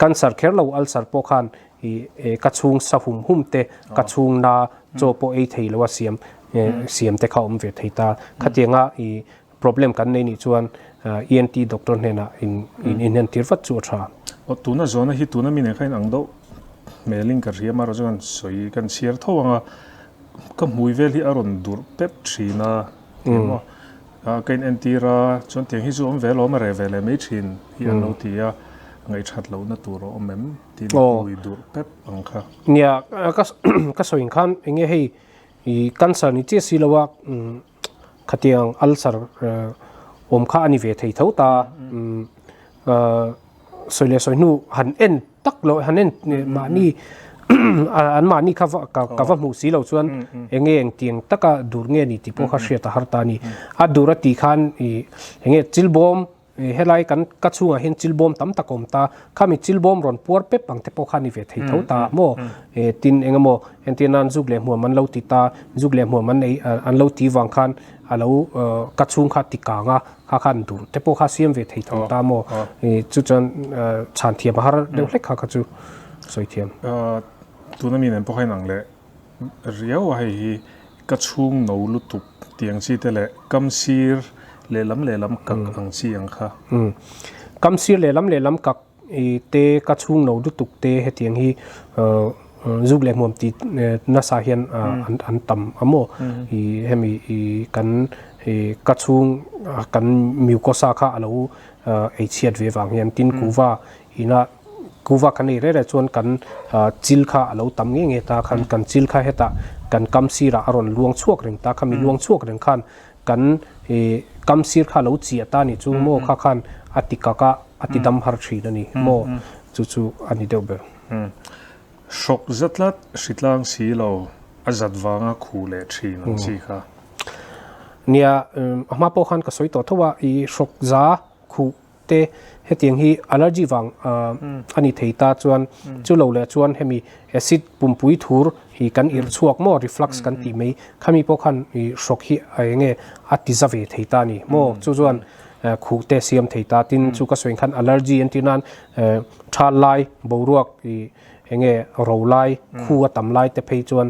cancer kher lo ulcer pawh khan I ka chhung sa hum hum te, ka chhung na chaw pawh ei thei lo a siam siam te kha awm ve thei ta. Khatianga i problem kan nei nih chuan ENT doctor hnenah in inentir vat chu a tha.
Aw tuna zawhna hi tuna mi nen kha in ang deuh hmelin ka hria amaherawh chu kan sawi kan chhiar tho ang a, ka hmui vel hi a rawn durh pep thin a, emaw ka in entir a chuan tiang hi chu awm ve alawm a reh ve leh mai thin hi an lo ti a, ngaihthat lohna tur a awm em? Tin hmui durh pep ang kha.
Nia, ka ka sawi khan enge hei i cancer ni chiah si lo a khatiang ulcer awm kha a ni ve thei tho ta. Sawi leh sawi hnu han en tak lo han en mahni an mahni kha ka va hmuh si lo chuan enge engtiang taka dur nge ni tih pawh kha hriat a har ta a ni. A dur a tih khan i enge chilbawm Helai kan ka chhungah hian chil bawm tam tak a awm ta, khami chil bawm rawn puar pep ang te pawh kha a ni ve thei tho ta maw? Tin eng emaw entir nan zuk leh hmuam an lo ti ta, zuk leh hmuam an ei an lo ti vang khan a lo ka chhung kha ti kang a, kha khan dur te pawh kha siam ve thei tho ta maw? Chu chuan chhan thiam a har deuh hlek kha kha chu sawi thiam.
Tuna mi nen pawh kha inang leh Riau a hei hi ka chhung no lutuk tih ang chi te leh kam sir lehlam lehlam kak ang chi ang kha.
Kam sir lehlam lehlam kak te ka chhung no lutuk te hetiang hi zuk leh hmuam tih nasa hian an tam a maw? Hemi kan ka chhung kan mucosa kha a lo eichhiat ve vang hian tin kuva ina kuva kan ei reh reh chuan kan chil kha a lo tam nge nge ta khan kan chil kha hetah kan kam sirah a rawn luang chhuak reng ta khami luang chhuak reng khan Kan kam sir kha lo chiah ta ni chu maw kha khan a ti kak a, a ti dam har thin a ni maw chu chu a ni deuh ber.
Hrawk za tlat hritlang si lo a zat vanga khu leh thin ang chi kha.
Nia a hma pawh khan ka sawi tawh tho a, i hrawk za khuh te hetiang hi allergy vang a ni thei ta chuan chu lo leh chuan hemi acid pumpui thur hi kan irh chhuak maw reflux kan tih mai khami pawh khan ih hrawk hi a eng nge a ti za ve thei ta a ni maw chu chuan khuh te siam thei ta tin chu ka sawi khan allergy an tih nan thal lai boruak ih eng nge ro lai khu a tam lai te phei chuan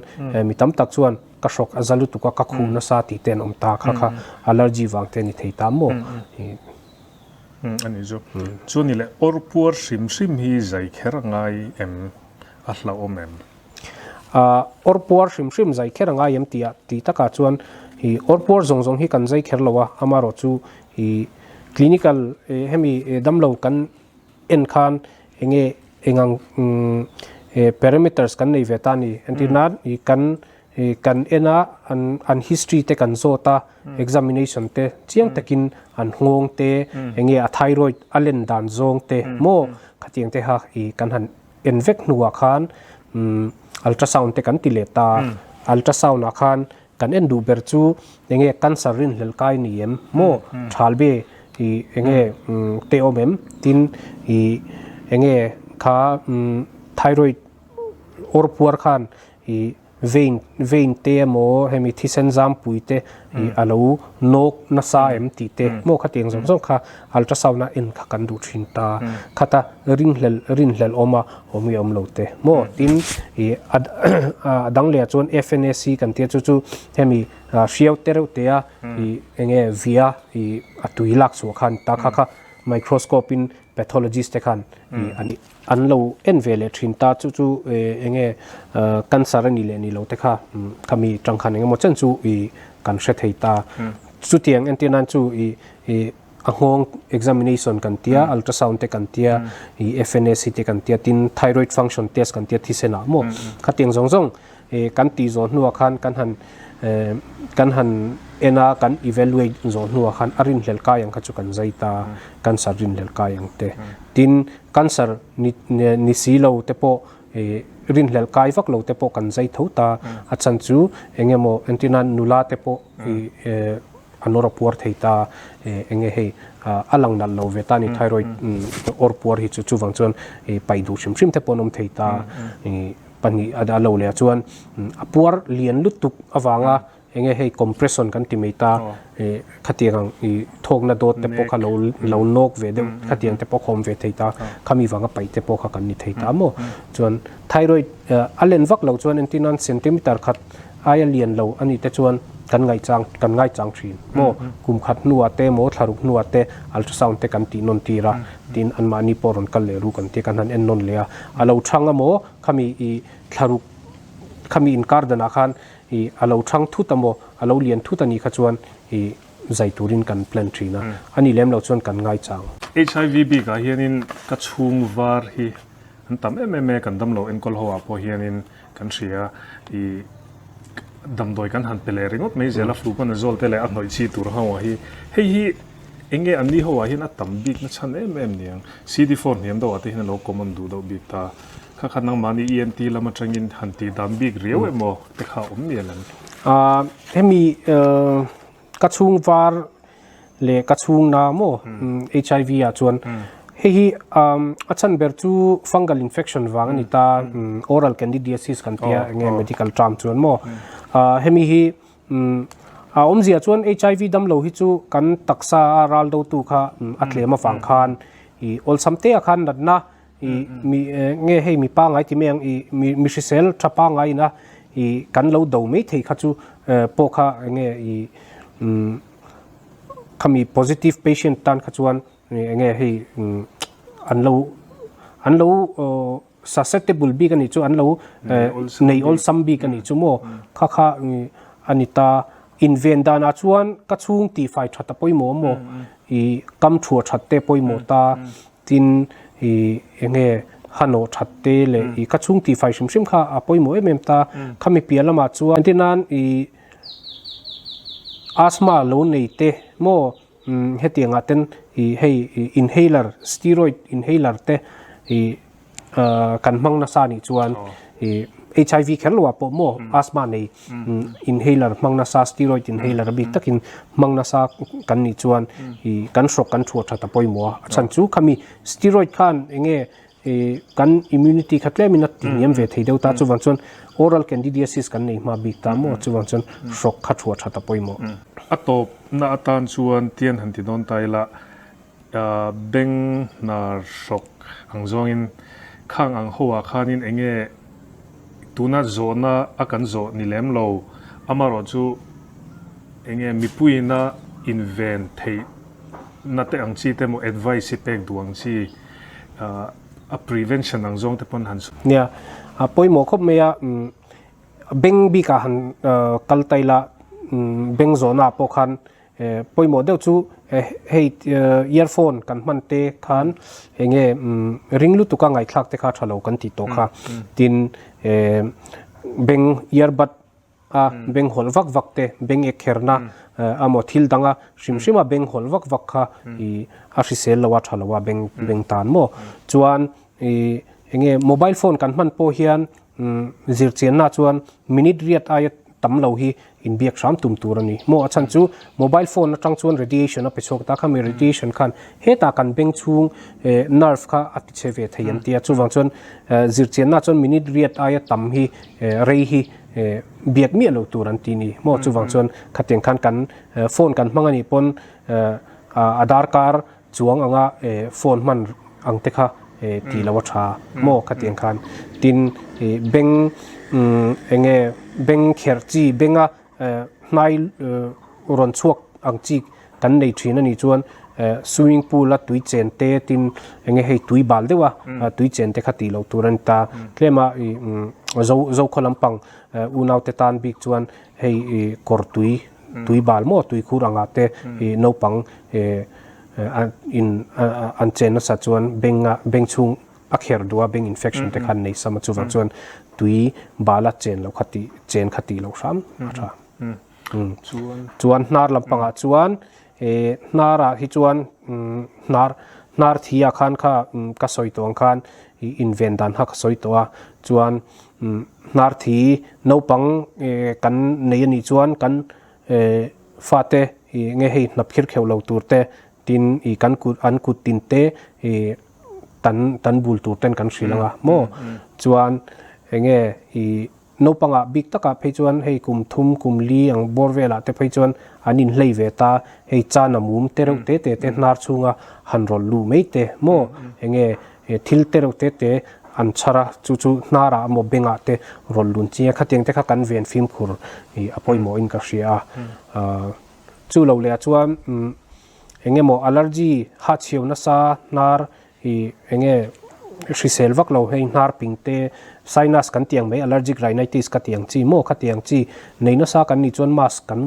mi tam tak chuan Ka hrawk a za lutuk a, ka khuh nasa tih te an awm ta kha kha allergy vang te a ni thei ta maw?
A ni chu. Chu ni leh awr puar hrim hrim hi zai kher a ngai em? A hlauhawm em?
Awr puar hrim hrim zai kher a ngai em tih ah tih takah chuan i awr puar zawng zawng hi kan zai kher lo a, amaherawh chu i clinical hemi damlo kan en khan enge engang parameters kan nei ve ta a ni. Entir nan i kan kan en a an an history te kan zawt a examination te chiang takin an nghawng te enge a thyroid a len dan zawng te maw khatiang te kha i kan han en vek hnuah khan ultrasound te kan ti leh ta ultrasound ah khan Kan en duh ber chu enge cancer rinhlelh kai ni em maw thalbe ih enge te awm em tin ih enge kha thyroid awr puar khan ih vein vein te emaw hemi thisen zampui te ih a lo nawk nasa em tih te maw khatiang zawng zawng kha ultrasound a en kha kan duh thin ta khata ringhlelh rinhlelh awm a awm nge awm lo te maw tin ih a a dang leh ah chuan F_N_A_C kan tia chu chu hemi hriau te reuh te a ih eng nge via ih a tui lak chhuah khan ta kha kha microscope in pathologist te khan ih an an lo en ve leh thin ta chu chu eng nge cancer a ni leh ni lo te kha khami tang khan eng emaw chen chu ih kan hre thei ta chutiang entir nan chu ih ih A nghawng examination kan tia, ultrasound te kan tia, ih FNAC te kan tia, tin thyroid function test kan tia thisen ah maw. Khatiang zawng zawng kan tih zawh hnuah khan kan han kan han en a, kan evaluate zawh hnuah khan a rinhlelh kai ang kha chu kan zai ta, cancer rinhlelh kai ang te. Tin cancer ni ni si lo te pawh rinhlelh kai vak lo te pawh kan zai tho ta. A chhan chu eng emaw entir nan nula te pawh ih A nawr a puar thei ta eng nge hei a lang nalh lo ve ta ni thyroid awr puar hi chu chuvang chuan paih duh hrim hrim te pawh an awm thei ta pahnih a lo leh ah chuan a puar lian lutuk avanga eng nge hei compression kan ti mai ta khatiang ang thawkna dawt te pawh kha lo lo nawk ve deuh khatiang te pawh kha awm ve thei ta khami vanga paih te pawh kha kan ni thei ta maw chuan thyroid a len vak lo chuan entir nan centimeter khat Aia lian lo a nih te chuan kan ngaihchang kan ngaichang thin maw? Kum khat hnuah te maw thlaruk hnuah te ultrasound te kan tih nawn tir a, tin anmahni pawh rawn kal leh ru kan tia kan han en nawn leh a, a lo thang a maw khami i thlaruk khami inkar danah khan i a lo thang thut a maw a lo lian thut a nih kha chuan i zai turin kan plan thin a, a nih lem lo chuan kan ngaichang.
HIV bikah hianin ka chhung var hi an tam em em e, kan damlo enkawl ho ah pawh hianin Kan hria i damdawi kan han pe leh ringawt mai zel a fluconazole te leh a hnawih chi tur ho ah hi hei hi eng nge an ni ho ah hian a tam bik na chhan em em niang CD4 hniam deuh ah te hian a lo common duh deuh bik ta kha kha nangmahni ENT lam atangin han tih dan bik riau emaw te kha awm mial em?
Ahh hemi Ka chhung var leh ka chhung na maw HIV ah chuan hei hi a chhan ber chu fungal infection vang a ni ta oral candidiasis kan tia enge medical term chuan maw hemi hi a awmzia chuan HIV damlo hi chu kan taksa a ral do tu kha a tlem avang khan i awlsam te ah khan natna I mi nge hei mi pangai ti mai ang i mi mi hrisel tha pangai ina i kan lo do mai thei kha chu pawh kha enge i khami positive patient tan kha chuan. enge hei an lo an lo susceptible bik a nih chu an lo nei awlsam bik a nih chu maw kha kha a ni ta. Inven danah chuan ka chhung tihfai that a pawimawh maw i kam thuah that te pawimawh ta tin i enge hanawh that te leh i ka chhung tihfai hrim hrim kha a pawimawh em em ta. Khami piah lamah chuan entir nan i asthma lo nei te maw Hetiangah ten i hei inhaler, steroid inhaler te i kan hmang nasa anih chuan i HIV kher lo ah pawh maw asthma nei inhaler hmang nasa steroid inhaler a bik takin hmang nasa kan nih chuan i kan hrawk kan thuah that a pawimawh a, a chhan chu khami steroid khan enge I kan immunity kha tlemin a ti hniam ve thei deuh ta, chuvang chuan oral candidiasis kan nei hma bik ta maw, chuvang chuan hrawk kha thuah that a pawimawh.
A tawpna atan chuan tian han ti dawn ta ila, beng hnar hrawk ang zawngin khang ang ho ah khanin eng nge tuna zawhna a kan zawh ni lem lo, amaherawh chu eng nge mipuiina inven theih na te ang chi te emaw advice hi pek duh ang chi a prevention ang zawng te pawn han sawi.
Nia, a pawimawh khawp mai a, beng bikah han kal ta ila, beng zawhnaah pawh khan pawimawh deuh chu hei earphone kan hman te khan eng nge ring lutuka ngaihthlak te kha tha lo kan tih tawh kha, tin beng earbud a beng hawlh vak vak te, beng ek kherna emaw thil danga hrim hrima beng hawlh vak vak kha ih a hrisel lo a tha lo a beng beng tan maw. Chuan ih eng nge mobile phone kan hman pawh hian zirchianna chuan minute riat aia tam lo hi inbiak hram tum tur a ni maw. A chhan chu mobile phone atang chuan radiation a pe chhuak ta khami radiation khan hetah kan beng chhung nerve kha a tichhe ve thei an ti a chuvang chuan zirchianna chuan minute riat aia tam hi rei hi biak miah lo tur an ti ni maw chuvang chuan khatiang khan kan phone kan hmang anih pawn a darkar chuang anga phone hman ang te kha tih loh a tha maw khatiang khan tin beng enge beng kherh chi benga hnai rawn chhuak ang chi kan nei thin a nih chuan swimming pool a tui chen te tin eng nge hei tui bal deuh a tui chen te kha tih loh tur a ni ta tlem a ih zo zokhaw lampang unau te tan bik chuan hei ih kawr tui tui bal maw tui khur angah te ih naupang eh in an chen nasa chuan beng a beng chhung a kher duh a beng infection te kha an nei sam a chuvang chuan tui bal a chen loh kha tih chen kha tih loh hram a tha. Chuan hnar lampangah chuan hnarah hi chuan hnar hnar thi ah khan kha ka sawi tawh ang khan inven dan kha ka sawi tawh a chuan hnar thi naupang kan nei anih chuan kan fate nge hei hnap khir kheuh lo tur te tin ih kan kut an kut tin te ih tan tan bul tur ten kan hrilh ang a maw chuan enge ih Naupangah bik takah phei chuan hei kum thum kum li ang bawr velah te phei chuan an inhlei ve ta, hei chan a mum te reuh te te te hnar chhunga han rawlh luh mai te maw enge thil te reuh te te an chhar a, chu chu hnarah emaw bengah te rawlh lun chi a, khatiang te kha kan ven fimkhur ih a pawimawhin ka hria a, chu lo leh ah chuan eng emaw allergy hahchhiau nasa hnar I enge hrisel vak lo hei hnar ping te sinus kan tiang mai allergic rhinitis ka tiang chi maw kha tiang chi nei nasa kan nih chuan mask kan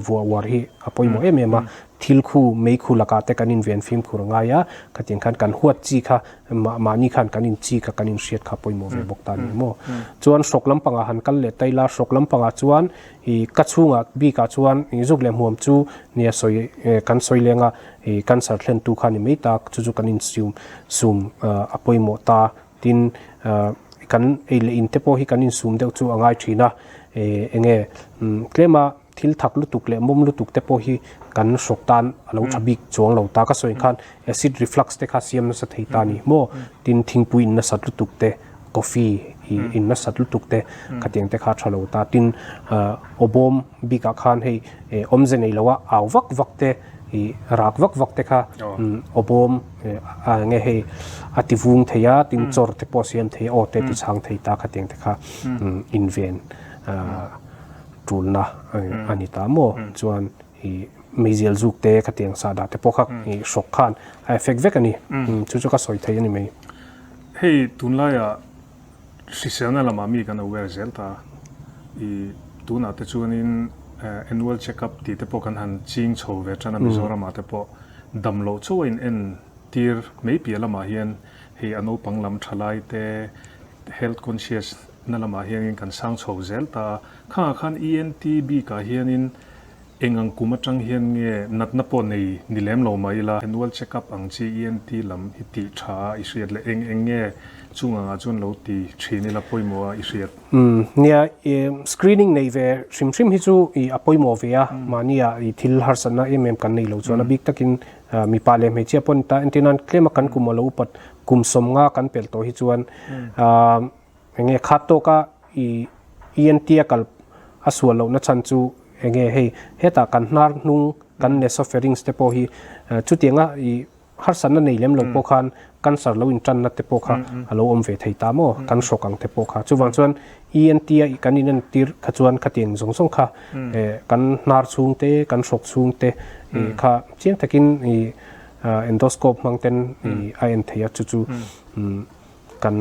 vuah uar hi a pawimawh em em a thil khu mei khu lakah te kan inven fimkhur a ngai a khatiang khan kan huat chi kha mahni khan kan in chi kha kan inhriat kha pawimawh ve bawk ta a ni maw chuan hrawk lampangah han kal leh ta ila hrawk lampangah chuan I ka chhungah bikah chuan i zuk leh hmuam chu nia sawi kan sawi leng a, i cancer thlentu kha a ni mai ta, chu chu kan insum sum a pawimawh ta. Tin, kan ei leh in te pawh hi kan insum deuh chu a ngai thin a, enge tlema thil thak lutuk leh mawm lutuk te pawh hi kan hrawk tan a lo tha bik chuang lo ta. Ka sawi khan acid reflux te kha siam nasa thei ta a ni maw? Tin, thingpui in nasat lutuk te. Coffee i in nasat lutuk te khatiang te kha tha lo ta tin aw bawm bikah khan hei awmze nei lo a au vak vak te i rak vak vak te kha aw bawm enge hei a ti vung thei a tin chawr te pawh siam thei a aw te ti chhang thei ta khatiang te kha inven tulna a ni ta maw chuan. I meizial zuk te khatiang sahdah te pawh kha i hrawk khan a effect vek a ni. Chu chu ka sawi thei a ni mai.
Hei tunlaiah hriselna lamah mi kan aware zel ta. I tunah te chuanin annual check up tih te pawh kan han ching chho ve tan a Mizoramah te pawh dam loh chauh a in en tir mai piah lamah hian hei a naupang lam thalai te health conscious na lamah hianin kan sang chho zel ta a. Khangah khan ENT bikah hianin Eng ang kum atang hian nge natna pawh nei ni lem lo mah ila annual check up ang chi ENT lam hi tih tha a i hriat leh eng eng nge chung angah chuan lo ti thin ila pawimawh a i hriat?
Umm nia i screening nei ve hrim hrim hi chu i a pawimawh ve a mahnia i thil harsatna em em kan nei lo chuan a bik takin mipa leh hmeichhia pawh ni ta entir nan tlema kan kum a lo upat kum sawmnga kan pelh tawh hi chuan aah Enge khat tawka i ENT a kal a sual lohna chhan chu enge hei hetah kan hnar hnung kan nasopharynx te pawh hi chutianga i harsatna nei lem lo pawh khan cancer lo intanna te pawh kha a lo awm ve thei ta maw kan hrawk ang te pawh kha chuvang chuan ENT a kan inentir kha chuan khatiang zawng zawng kha kan hnar chhung te kan hrawk chhung te kha chiang takin i endoscope hmang ten i a en thei a chu chu kan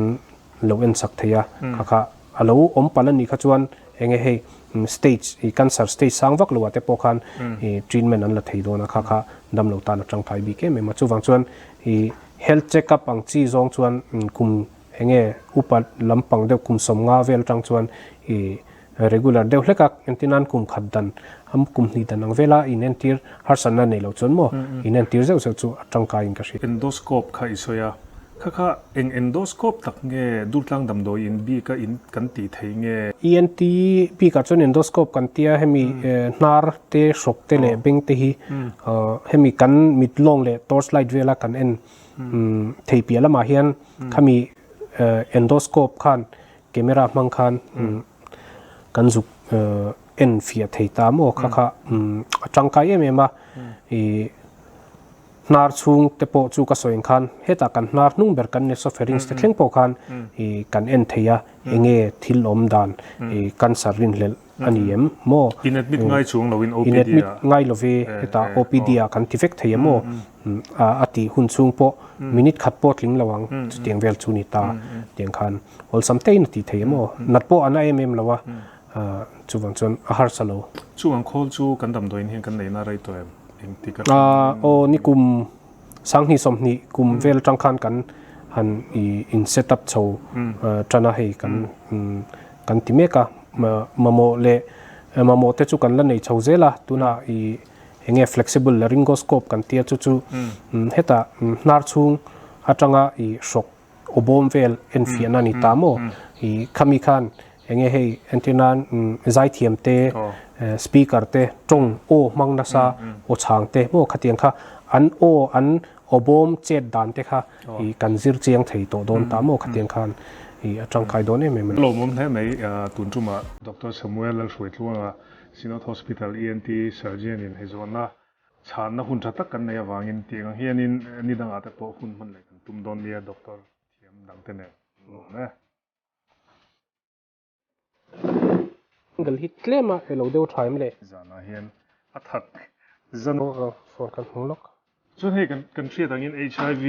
lo en sak thei a, kha kha a lo awm palh a nih kha chuan enge hei stage i cancer stage sang vak lo ah te pawh khan i treatment an la thei dawn a, kha kha damlo tan a tangkai bik em em a, chuvang chuan i health check up ang chi zawng chuan kum enge upa lampang deuh kum sawmnga vel atang chuan i regular deuh hlek a, engtin nan kum khat dan kum hnih dan ang vela inentir harsatna nei lo chuan maw inentir zeuh zeuh chu a tangkaiin ka hria.
Endoscope kha i sawi a, kha kha eng endoscope tak nge Durtlang damdawi in bika in kan tih thei nge?
ENT bikah chuan endoscope kan tia hemi hnar te hrawk te leh beng te hi hemi kan mit lawng leh torch light vela kan en thei piah lamah hian khami endoscope khan Camera hmang khan kan zuk en fiah thei ta maw kha kha a tangkai em em a i hnar chhung te pawh chu ka sawi ang khan hetah kan hnar hnung ber kan nasopharynx te thleng pawh khan i kan en thei a enge thil awm dan i cancer rinhlelh a ni em maw
In admit ngai chuang lo in OPD
in admit ngai lo ve hetah OPD ah kan ti vek thei a maw a tih hun chhung pawh minute khat pawh tling lo ang chutiang vel chu ni ta tiang khan awlsam te in a tih thei em aw nat pawh a na em em lo a chuvang chuan a harsa lo.
Chung ang khawl chu kan damdawiin hian kan neihna rei tawh em engtik
atang aw nikum sanghnih sawmhnih kum vel atang khan kan han i in set up chho tan a hei kan kan ti mek a mamawh leh mamawh te chu kan la nei chho zel a tunah i Enge flexible laryngoscope kan tia chu chu hetah hnar chhung atanga i hrawk aw bawm vel enfiahna a ni ta maw? I khami khan enge hei entir nan zaithiam te speaker te tawng aw hmang nasa aw chhang te maw khatiang kha an aw an aw bawm chet dan te kha i kan zir chiang thei tawh dawn ta maw khatiang khan i a tangkai dawn em em a ni.
Lawmawm hle mai tun tumah Doctor Samuel Lalhruaitluanga Synod Hospital ENT Surgeon in hei zawnna chhanna hun tha tak kan nei avangin tiang ang hianin ni dangah te pawh hun hman leh kan tum dawn nia Doctor thiam dang te nen an awm e.
Angle hi tlem a elo deuh tha em le?
Zanah hian a that zan.
Phone kan hmu lawk.
Chuan hei kan hriat angin HIV.